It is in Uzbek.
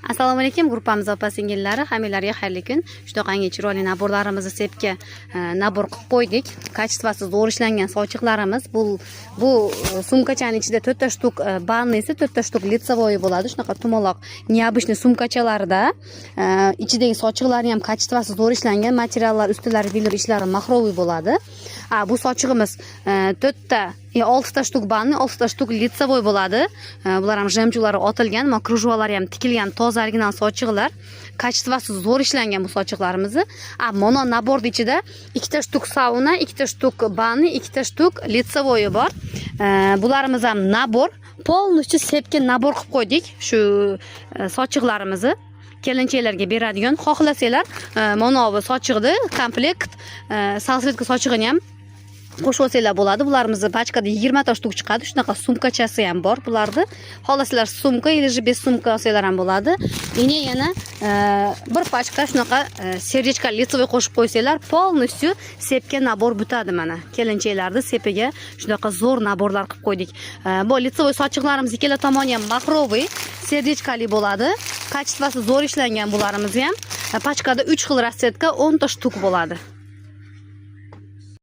Assalomu alaykum, gruppamiz opa singillari, hammanglarga xayrli kun. Shunaqangi chiroyli набор larimizni sepga набор qilib qo'ydik. Качество si zo'r ishlangan sochiqlarimiz. Bu sumkachani ichida to'rtta штук банный si, to'rtta штук лицевой bo'ladi. Shunaqa tumaloq, необычный sumkachalarda ichidagi sochiqlarni ham качество si zo'r ishlangan, materiallar, ustilari велюр, ichlari махровый bo'ladi. A, bu sochig'imiz to'rtta, oltita штук банный, oltita штук лицевой bo'ladi. Bular ham жемчуг lari otilgan, mana кружева lari ham tikilgan, toza original sochiqlar. Качество si zo'r ishlangan bu sochiqlarimizni. A, mono набор ni ichida ikkita штук sauna, ikkita штук банный, ikkita штук лицевой bor. Bularimiz ham набор, полностью sepga набор qilib qo'ydik shu sochiqlarimizni. Kelinchaklarga beradigan, xohlasanglar, mana bu sochiqni komplekt салфетка sochig'ini ham qo'shib olsanglar bo'ladi. Bularimizni pachkada 20 ta штук chiqadi. Shunaqa sumkachasi ham bor bularni. Xohlasanglar, sumka или же без sumka olsanglar ham bo'ladi. И yana bir pachka shunaqa сердечко лицевой qo'shib qo'ysanglar, полностью sepga набор bitadi mana. Kelinchaklarni sepiga shunaqa zo'r набор lar qilib qo'ydik. Bu лицевой sochiqlarimiz ikkala tomoni ham махровый, сердечка li bo'ladi. Качество si zo'r ishlangan bularimizni ham. Pachkada 3 xil расцветка, 10 ta штук bo'ladi.